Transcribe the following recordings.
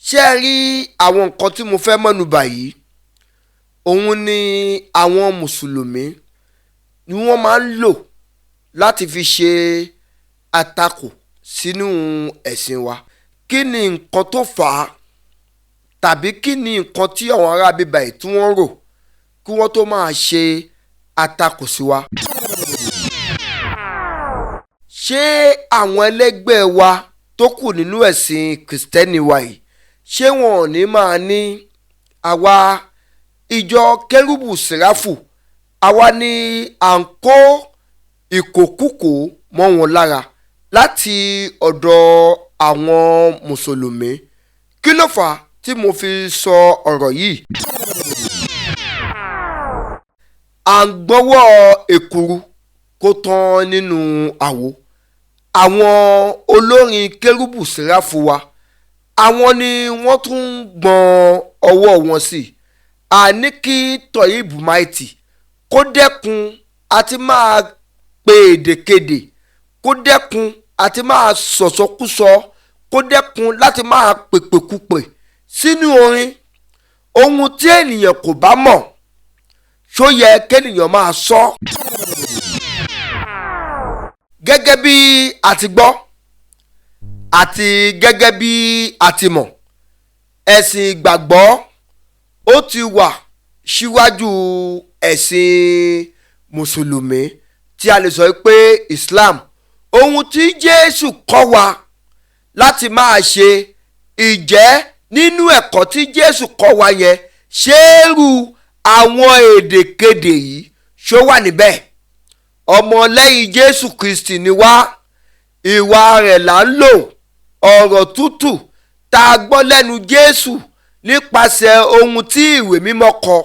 Ṣé ẹ rí àwọn nǹkan tí mo fẹ́ mẹ́nu bà yìí? Òun ni àwọn mùsùlùmí ni wọ́n máa ń lò láti fi ṣe àtakò sínú ẹ̀sìn wa. Kí ni nǹkan tó fà á, tàbí kí ni nǹkan tí àwọn ará bíbá yìí tí wọ́n rò kí wọ́n tó máa ṣe àtakò sí wa? Ṣé àwọn ẹlẹgbẹ́ wa tó kù nínú ẹ̀sìn kìrìsìtẹ́nì wa yìí, ṣé wọn ò ní máa ní àwa ìjọ kérúbù sẹ́ráfù, àwa ni à ń kó ìkòkúkò mọ́ wọn lára láti ọ̀dọ̀ àwọn mùsùlùmí? Kí ló fà á tí mo fi sọ ọ̀rọ̀ yìí? À ń gbọ́wọ́ èkuru kó tán nínú àwo. Àwọn olórin kérúbù sẹ́ráfù wa, àwọn ni wọ́n tún ń gbọ́n ọwọ́ wọn sí. A ní kí Toyib Mighty kó dẹ́kun àti máa pe èdèkedè, kó dẹ́kun àti máa sọ̀sọkúsọ, kó dẹ́kun láti máa pèpèkúpè sínú orin. Ohun tí ènìyàn kò bá mọ̀, ṣó yẹ kéèyàn máa sọ? Gẹ́gẹ́ bí a ti gbọ́ àti gẹ́gẹ́ bí a ti mọ̀, ẹ̀sìn ìgbàgbọ́ ó ti wà síwájú ẹ̀sìn mùsùlùmí tí a lè sọ pé Islam. Ohun tí Jésù kọ́ wa láti máa ṣe, ìjẹ́ nínú ẹ̀kọ́ tí Jésù kọ́ wa yẹn, ṣéèrú àwọn èdèkedè yìí ṣó wà níbẹ̀? Ọmọlẹ́yìn Jésù Kristi ni wá, ìwà rẹ̀ là ń lò. Ọ̀rọ̀ tútù tá a gbọ́ lẹ́nu Jésù nípasẹ̀ ohun tí ìwé mímọ́ kọ,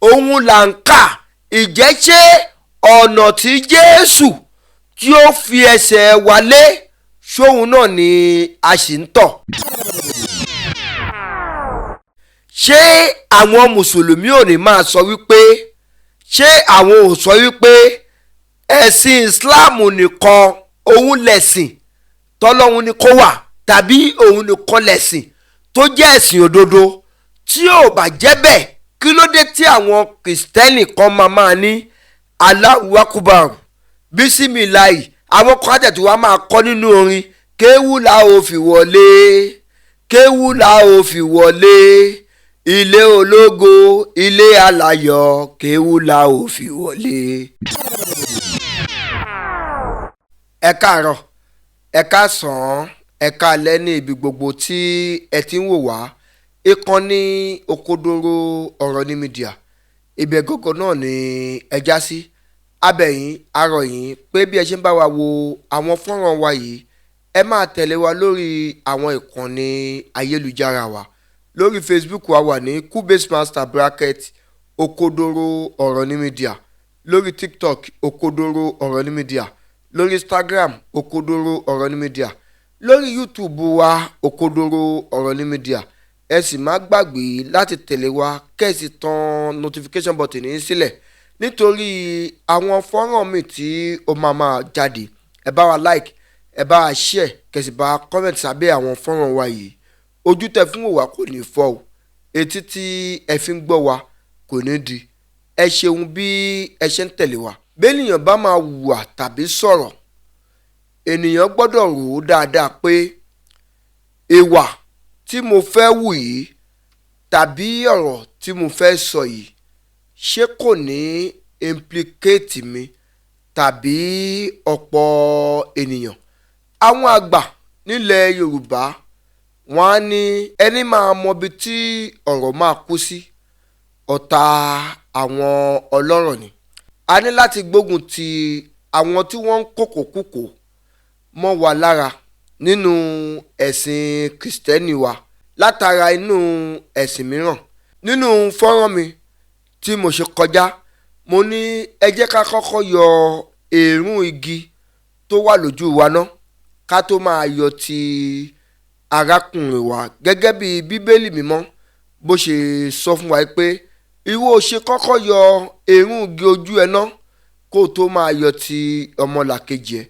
ohun là ń kà. Ìjẹ́ ṣé ọ̀nà tí Jésù tí ó fi ẹsẹ̀ wa lé, ṣóhun náà ni a sì ń tọ̀? Ṣé àwọn mùsùlùmí ò ní máa sọ wípé, ṣé àwọn ò sọ wípé ẹ̀sìn Islam nìkan òun lẹ̀sìn tọ́lọ́hun ni kó wà, tàbí òun nìkan lẹ̀sìn tó jẹ́ ẹ̀sìn òdodo? Tí ò bá jẹ́ bẹ́ẹ̀, kí ló dé tí àwọn kìrìsìtẹ́nì kan máa ní Allahu Akbar, Bísímìláì, àwọn kan àtẹ̀tù wa máa kọ́ nínú orin kéwú la ò fi wọlé, kéwú la ò fi wọlé, ilé ológo, ilé aláyọ̀, kéwú la ò fi wọlé. Ẹ káàárọ̀, ẹ káàsán, ẹ káalẹ́ ní ibi gbogbo tí ẹ ti ń wò wá. Ìkànnì Òkodoro Ọ̀rọ̀ ní Media, ibẹ̀ gọ́gọ́ náà ni ẹ já sí. Abẹ̀yìn arọ̀yìn pé bí ẹ ṣe ń bá wa wo àwọn fọ́nrán wa yìí, ẹ máa tẹ̀lé wa lórí àwọn ìkànnì ayélujára wa. Lórí Facebook wa wà ní Kubase Master bracket Òkodoro Ọ̀rọ̀ ní Media, lórí TikTok Òkodoro Ọ̀rọ̀ ní Media, lórí Instagram Òkodoro Ọ̀rọ̀ ní Media, lórí YouTube wa Òkodoro Ọ̀rọ̀ ní Media. Ẹ sì má gbàgbé láti tẹ̀lé wa kẹ́sì tan notification button yín sílẹ̀ nítorí àwọn fọ́nrán mi tí ó máa jáde. Ẹ bá wa like, ẹ bá wa share, kẹ́sì bá wa comment sábẹ́ àwọn fọ́nrán wa yìí. Ojú tẹ fún wò wá kò ní fọ́ o, etí tí ẹ fi ń gbọ́ wa kò ní di. Ẹ ṣeun bí ẹ ṣe ń tẹ̀lé wa. Bẹ́ẹ̀nìyàn bá máa hùwà tàbí sọ̀rọ̀, ènìyàn gbọ́dọ̀ rò ó dáadáa pé ìwà tí mo fẹ́ wù yìí tàbí ọ̀rọ̀ tí mo fẹ́ sọ yìí, ṣé kò ní implicate mi tàbí ọ̀pọ̀ ènìyàn? Àwọn àgbà nílẹ̀ Yorùbá wọ́n á ní ẹni máa mọ ibi tí ọ̀rọ̀ máa kú sí, ọ̀tá àwọn ọlọ́rọ̀ ni. A ní láti gbógun ti àwọn tí wọ́n ń kókòkúkò mọ́ wa lára nínú ẹ̀sìn kìrìsìtẹ́nì wa látara inú ẹ̀sìn mìíràn. Nínú fọ́nrán mi tí mo ṣe kọjá, mo ní ẹ jẹ́ ká kọ́kọ́ yọ èérún igi tó wà lójú wa ná, ká tó máa yọ ti arákùnrin wa. Gẹ́gẹ́ bí Bíbélì mímọ́ bó ṣe sọ fún wa pé ìwọ ṣe kọ́kọ́ yọ èérún igi ojú ẹ ná kó tó máa yọ ti ọmọlàkejì ẹ.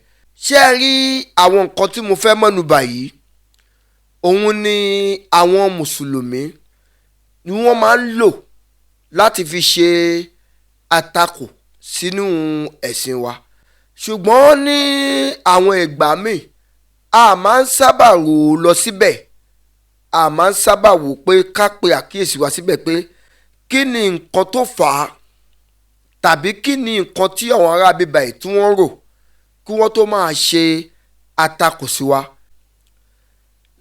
Ṣé ẹ rí àwọn nǹkan tí mo fẹ́ mẹ́nu bà yìí? Òun ni àwọn mùsùlùmí ni wọ́n máa ń lò láti fi ṣe àtakò sínú ẹ̀sìn wa. Ṣùgbọ́n ní àwọn ìgbà míì, a máa ń sábà rò ó lọ síbẹ̀, a máa ń sábà wò pé ká pe àkíyèsí wa síbẹ̀ pé kí ni nǹkan tó fà á, tàbí kí ni nǹkan tí àwọn ará bíbá yìí tí wọ́n rò kí wọ́n tó máa ṣe àtakò sí wa.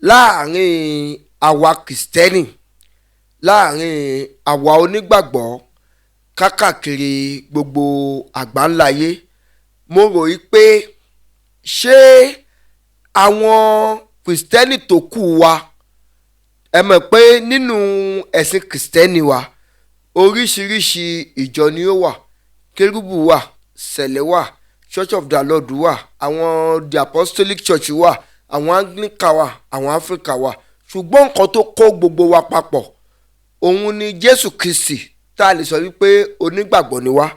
Láàárín àwa Kìrìsìtẹ́nì, láàárín àwa onígbàgbọ́ kákàkiri gbogbo àgbáńláyé, mo rò yí pé ṣé àwọn Kìrìsìtẹ́nì tó kù wa, ẹ mọ̀ pé nínú ẹ̀sìn Kìrìsìtẹ́nì wa oríṣiríṣi ìjọ ni ó wà. Kérúbù wà, Sẹ̀lẹ̀ wà, Church of the Lord wà, àwọn The Apostolic Church wà, àwọn Anglican wà, àwọn Africa wà. Ṣùgbọ́n nǹkan tó kó gbogbo wa papọ̀ òun ni Jésù Kristi, tá a lè sọ wípé onígbàgbọ́ ni wá.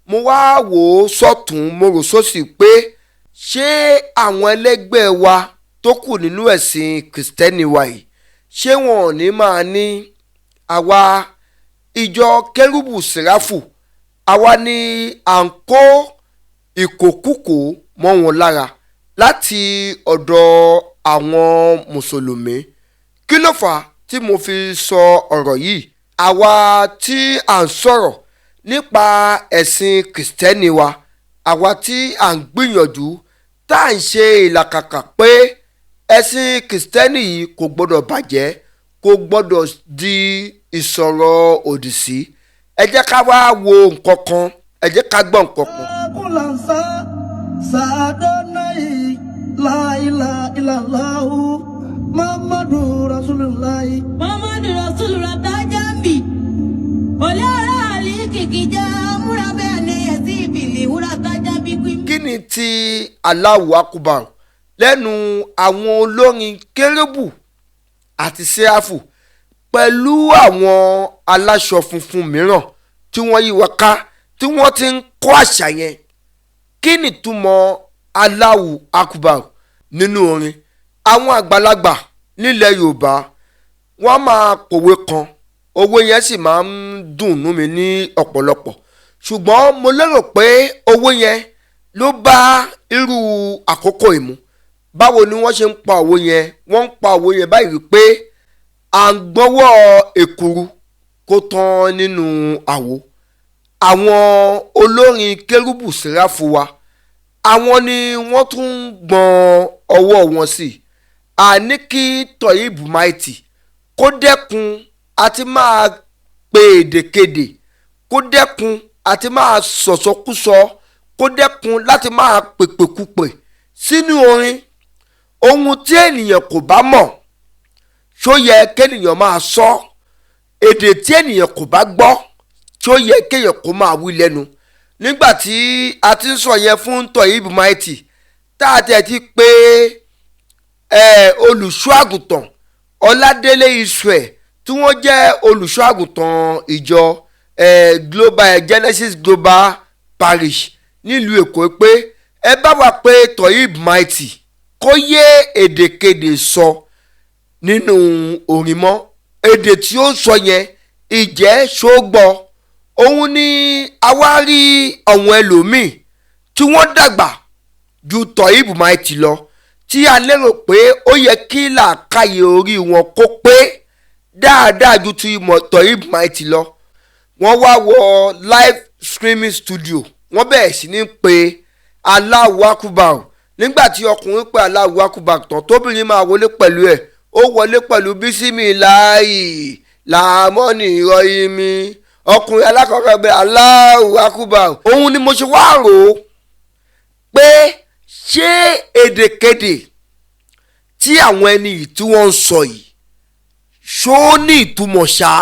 Mo wá wò ó sọ́tún, mo rò sósì pé ṣé àwọn ẹlẹ́gbẹ́ wa tó kù nínú ẹ̀sìn Kìrìsìtẹ́nì wa yìí, ṣé wọn ò ní máa ní àwa ìjọ Kérúbù Sẹ́ráfù, àwa ni à ń kó ìkòkúkò mọ́ wọn lára láti ọ̀dọ̀ àwọn mùsùlùmí? Kí ló fà á tí mo fi sọ ọ̀rọ̀ yìí? Àwa tí à ń sọ̀rọ̀ nípa ẹ̀sìn Kìrìsìtẹ́nì wa, àwa tí à ń gbìyànjú, tá à ń ṣe ìlàkàkà pé ẹ̀sìn Kìrìsìtẹ́nì yìí kò gbọ́dọ̀ bàjẹ́, kò gbọ́dọ̀ di ìsọ̀rọ̀ òdì sí. Ẹ jẹ́ ká wá wo nǹkan kan, ẹ jẹ́ ká gbọ́ nǹkan kan. Kulansa sadonai la ilaha illallahu Muhammadu Rasulullahi. Muhammadu Rasulullah tajambi. Ole ara ali kìkìjà múra bẹ́ẹ̀ ni ẹ̀sìn ìbìlì wúrà tajambi kí. Kí ni ti Allahu Akbar lẹ́nu àwọn olórin Kérúbù àti Sẹ́ráfù pẹ̀lú àwọn aláṣọ funfun mìíràn tí wọ́n yí wa ká, tí wọ́n ti ń kọ́ àṣà yẹn? Kí ni ìtumọ̀ Allahu Akbar nínú orin? Àwọn àgbàlagbà nílẹ̀ Yorùbá wọ́n máa pòwe kan, òwe yẹn sì máa ń dùn nú mi ní ọ̀pọ̀lọpọ̀. Ṣùgbọ́n mo lérò pé òwe yẹn ló bá irú àkókò ìmú. Báwo ni wọ́n ṣe ń pa òwe yẹn? Wọ́n ń pa òwe yẹn báyìí wípé à ń gbọ́wọ́ èkuru kó tán nínú àwo. Àwọn olórin Kérúbù Sẹ́ráfù wa, àwọn ni wọ́n tún ń gbọ́n ọwọ́ wọn sí. Àní kí Toyib Mighty kó dẹ́kun àti máa pe èdèkedè, kó dẹ́kun àti máa sọ̀sọkúsọ, kó dẹ́kun láti máa pèpèkúpè sínú orin. Ohun tí ènìyàn kò bá mọ̀, ṣó yẹ kéèyàn máa sọ? Èdè tí ènìyàn kò bá gbọ́, ṣó yẹ kéèyàn kó máa wí lẹ́nu? Nígbà tí a ti ń sọ yẹn fún Toyib Mighty, tá a tẹ̀ ti pé olùṣọ́ àgùntàn Ọládélé Israel, tí wọ́n jẹ́ olùṣọ́ àgùntàn ìjọ Global Genesis Global Parish nílùú Èkó, pé ẹ bá wa pé Toyib Mighty kó yé èdèkedè sọ nínú orin mọ́. Èdè tí ó ń sọ yẹn, ìjẹ́ ṣó gbọ́? Òun ni a wá rí àwọn ẹlòmíì tí wọ́n dàgbà ju Toyib Mighty lọ, tí a lérò pé ó yẹ kí làákàyè orí wọn kó pé dáadáa ju ti Toyib Mighty lọ. Wọ́n wá wọ live streaming studio, wọ́n bẹ̀rẹ̀ sí ní pé Allahu Akbar. Nígbà tí ọkùnrin pé Allahu Akbar tán, tóbìnrin máa wọlé pẹ̀lú ẹ̀, ó wọlé pẹ̀lú bísímìláì làmọ́nì ìrọ̀yìnmi. Ọkùnrin alákọ̀ọ́kọ́ bẹ Allahu Akbar. Òun ni mo ṣe wá rò ó pé ṣé èdèkedè tí àwọn ẹni yìí tí wọ́n ń sọ yìí ṣó ní ìtumọ̀ ṣá?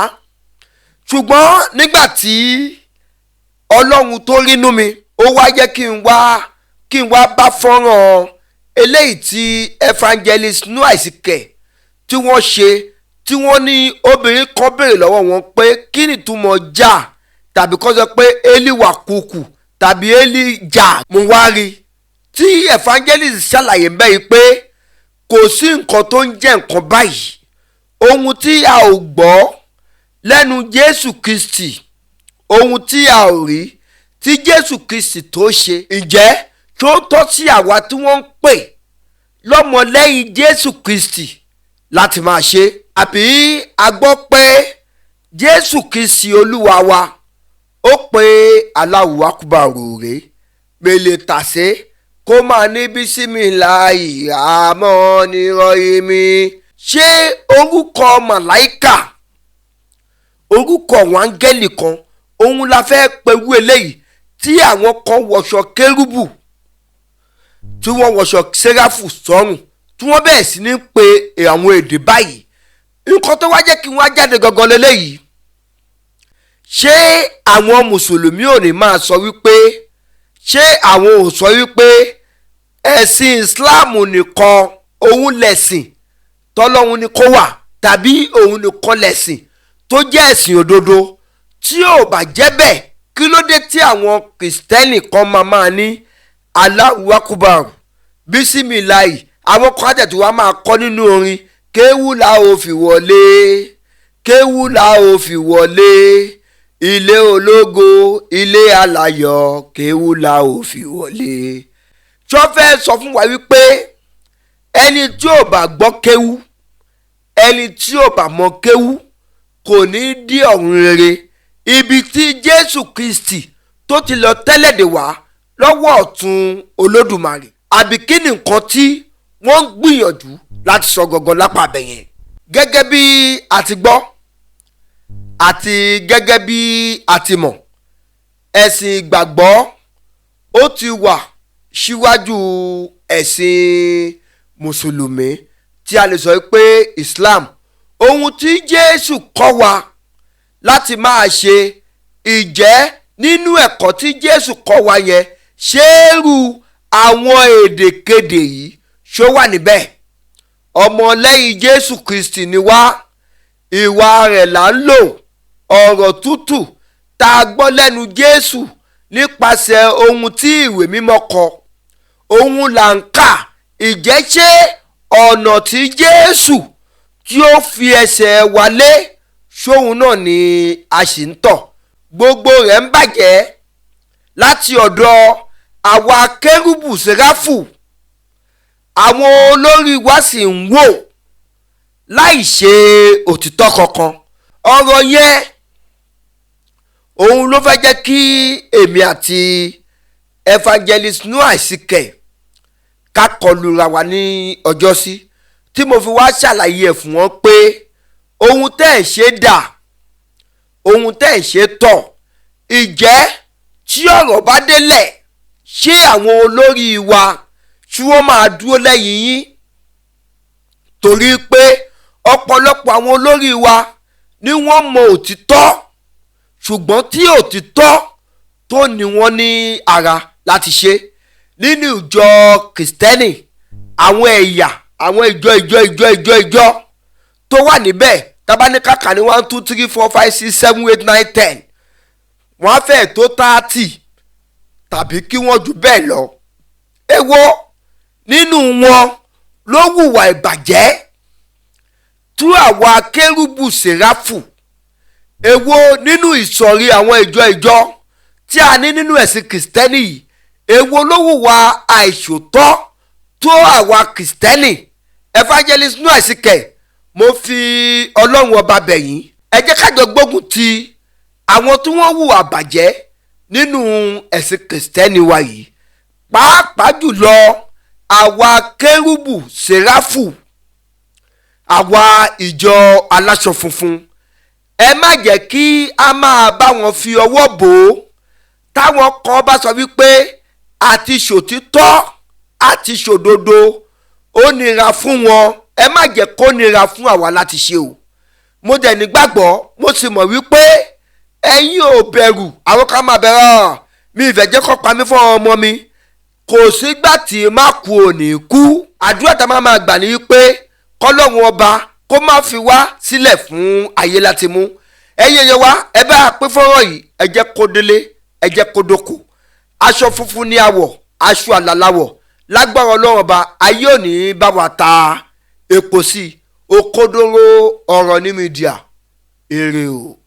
Ṣùgbọ́n nígbà tí Ọlọ́run tó rínú mi, ó wá jẹ́ kí n wá bá fọ́nrán eléyìí tí Evangelist Noah Isike tí wọ́n ṣe, tí wọ́n ní obìnrin kan béèrè lọ́wọ́ wọn pé kí ni ìtumọ̀ jà, tàbí kó sọ pé Eli wà kúkú tàbí Eli jà. Mo wá rí tí evangelist ṣàlàyé ń bẹ́ yìí pé Kò sí nǹkan tó ń jẹ́ nǹkan báyìí. Ohun tí a ò gbọ́ lẹ́nu Jésù Kristi, ohun tí a ò rí tí Jésù Kristi tó ṣe, ǹjẹ́ tó tọ́ sí àwa tí wọ́n ń pè lọ́mọlẹ́yìn Jésù Kristi láti máa ṣe? Àbí a gbọ́ pé Jésù Kristi Olúwa wa ó pe Allahu Akbar rèé mele tàsé kó máa ní bísímìláì àmọ́ nírọ̀ èmi. Ṣé orúkọ màláìkà, orúkọ àwọn áńgẹ́lì kan òun la fẹ́ pẹ̀lú eléyìí tí àwọn kan wọṣọ kérúbù, tí wọ́n wọṣọ sẹ́ráfù sọ́rùn, tí wọ́n bẹ̀rẹ̀ sí ní pe àwọn èdè báyìí? Nǹkan tó wá jẹ́ kí wọ́n á jáde gangan lélẹ́yìí. Ṣé àwọn mùsùlùmí ò ní máa sọ wípé, ṣé àwọn ò sọ wípé ẹ̀sìn Islam nìkan òun lẹ̀sìn tọ́lọ́hun ni kó wà, tàbí òun nìkan lẹ̀sìn tó jẹ́ ẹ̀sìn òdodo? Tí ò bá jẹ́ bẹ́ẹ̀, kí ló dé tí àwọn kìrìsìtẹ́nì kan máa ní Allahu Akbar, bísímìláì, àwọn kan àtẹ̀tù wa máa kọ́ nínú orin kéwú la ò fi wọlé, kéwú la ò fi wọlé, ilé ológo, ilé aláyọ̀, kéwú la ò fi wọlé. Tí wọ́n fẹ́ sọ fún wa wípé ẹni tí ò bá gbọ́ kéwú, ẹni tí ò bá mọ kéwú kò ní dí ọ̀run rere, ibi tí Jésù Kristi tó ti lọ tẹ́lẹ̀ dè wá lọ́wọ́ ọ̀tún Olódùmarè? Àbí kí ni nǹkan tí wọ́n ń gbìyànjú láti sọ gangan lápá abẹ yẹn? Gẹ́gẹ́ bí a ti gbọ́ àti gẹ́gẹ́ bí a ti mọ̀, ẹ̀sìn ìgbàgbọ́ ó ti wà síwájú ẹ̀sìn mùsùlùmí tí a lè sọ pé Islam. Ohun tí Jésù kọ́ wa láti máa ṣe, ìjẹ́ nínú ẹ̀kọ́ tí Jésù kọ́ wa yẹn, ṣéèrú àwọn èdèkedè yìí ṣó wà níbẹ̀? Ọmọlẹ́yìn Jésù Kristi ni wá, ìwà rẹ̀ là ń lò. Ọ̀rọ̀ tútù tá a gbọ́ lẹ́nu Jésù nípasẹ̀ ohun tí ìwé mímọ́ kọ, ohun là ń kà. Ìjẹ́ ṣé ọ̀nà tí Jésù tí ó fi ẹsẹ̀ wa lé ṣóhun náà ni a sì ń tọ̀? Gbogbo rẹ̀ ń bàjẹ́ láti ọ̀dọ̀ àwa kérúbù sẹ́ráfù. Àwọn olórí wa sì ń wò láì ṣe òtítọ́ kankan. Ọ̀rọ̀ yẹn òun ló fẹ́ jẹ́ kí èmi àti Evangelist Noah Isike ká kọlura wa ní ọjọ́sí, tí mo fi wá ṣàlàyé ẹ̀ fún wọn pé ohun tẹ́ ẹ̀ ṣe dà, ohun tẹ́ ẹ̀ ṣe tọ̀. Ìjẹ́ tí ọ̀rọ̀ bá délẹ̀, ṣé àwọn olórí wa tí wọ́n máa dúró lẹ́yìn yín? Torí pé ọ̀pọ̀lọpọ̀ àwọn olórí wa ni wọ́n mọ òtítọ́, ṣùgbọ́n tí òtítọ́ tó ní wọ́n ní ara láti ṣe nínú ìjọ kìrìsìtẹ́nì, àwọn ẹ̀yà, àwọn ìjọ ìjọ ìjọ ìjọ ìjọ tó wà níbẹ̀, tabaníkàkà ní 1 2 3 4 5 6 7 8 9 10, wọ́n á fẹ́ tó 30 tàbí kí wọ́n jù bẹ́ẹ̀ lọ. Èwo nínú wọn ló hùwà ìbàjẹ́ tú àwa kérúbù sẹ́ráfù? Èwo nínú ìsọ̀rí àwọn ìjọ ìjọ tí a ní nínú ẹ̀sìn kìrìsìtẹ́nì yìí, èwo ló hùwà àìṣòótọ́ tó àwa kìrìsìtẹ́nì? Evangelist Noah Isike, mo fi Ọlọ́run ọba bẹ̀ yín, ẹ jẹ́ ká jọ gbógun ti àwọn tí wọ́n hùwà bàjẹ́ nínú ẹ̀sìn kìrìsìtẹ́nì wa yìí, pàápàá jùlọ àwa kérúbù sẹ́ráfù, àwa ìjọ aláṣọ funfun. Ẹ má jẹ́ kí a máa bá wọn fi ọwọ́ bò ó. Táwọn kan bá sọ wípé àti ṣòtítọ́ àti ṣòdodo ó nira fún wọn, ẹ má jẹ́ kó nira fún àwa láti ṣe o. Mo dẹ̀ nígbàgbọ́, mo sì mọ̀ wípé ẹ̀yin ò bẹ̀rù. Àwọn kan máa bẹ̀rẹ̀, mi ìfẹ́ jẹ́ kó pa mí fún ọmọ mi, kò sígbà tí má kú ò ní kú. Àdúrà tá a máa gbà ní wípé kọ́lọ́run ọba kó má fi wá sílẹ̀ fún ayé láti mú. Ẹ̀yin èèyàn wa, ẹ bá pín fọ́nrán yìí, ẹ jẹ́ kó délé, ẹ jẹ́ kó dóko. Aṣọ funfun ni a wọ̀, aṣọ àlà la wọ̀. Lágbára Ọlọ́run Ọba, ayé òní bá wa ta epo sí i. Òkodoro ọ̀rọ̀ ní media. Èrè o.